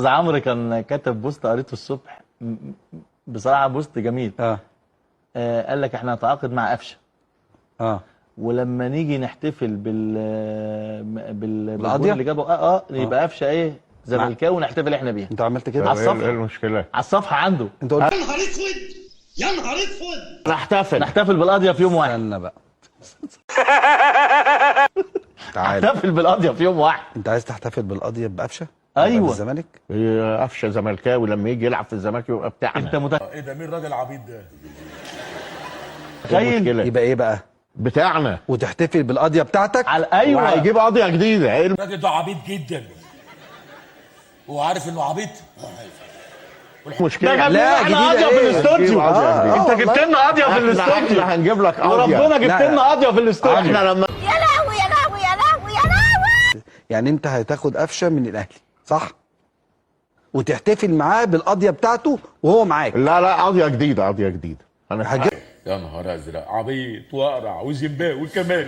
عمرو كان كتب post قريته الصبح، بصراحة post جميل. قال لك احنا هنتعاقد مع قفشه. ولما نيجي نحتفل بالجول بالقضية؟ اللي جابه يبقى قفشه ايه زملكاوي ونحتفل احنا بيها. انت عملت كده على الصفحة. ايه المشكلة؟ على الصفحة عنده. انت قلت يا نهار اسود، يا نهار اسود. نحتفل نحتفل بالقضية في يوم واحد. استنى بقى، تعالى. نحتفل بالقضية في يوم واحد. انت عايز تحتفل بالقضية بقفشه؟ ايوه. الزمالك؟ قفشه زملكاوي لما يجي يلعب في الزمالك يبقى بتاعنا. انت متخيل؟ ايه ده؟ مين الراجل العبيط ده؟ إيه المشكلة؟ يبقى ايه بقى؟ بتاعنا. وتحتفل بالقضية بتاعتك؟ على ايوه. وهيجيب قضية جديدة. ايه الراجل ده عبيط جدا. هو عارف انه عبيط؟ المشكلة؟ ده جاب لا، لنا احنا جديدة قضية في إيه؟ الاستوديو. قضية جديدة. انت جبت لنا قضية في الاستوديو. احنا هنجيب لك قضية. وربنا جبت لا. لنا قضية في الاستوديو. احنا لما يا لهوي يا لهوي يا لهوي يا لهوي. يعني انت هتاخد قفشه من الاهلي صح؟ وتحتفل معاه بالقضية بتاعته وهو معاك. لا لا، قضية جديدة، قضية جديدة. انا هتجيب يا نهار ازرق، عبيط واقرع وزيمباوي كمان.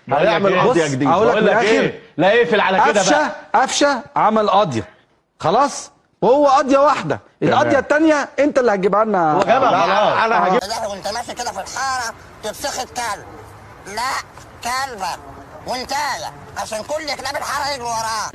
هنعمل قضية بص، جديدة. هقول لك بقول من لك الاخر. ايه، لا اقفل على كده قفشه بقى. قفشه عمل قضية خلاص، وهو قضية واحدة، القضية الثانية انت اللي هتجيبها لنا. هو جابها خلاص. انا هجيب لا وانت ماشي كده في الحارة تفسخ الكلب، لا كلبك وانت عشان كل كلاب الحارة يجروا وراك.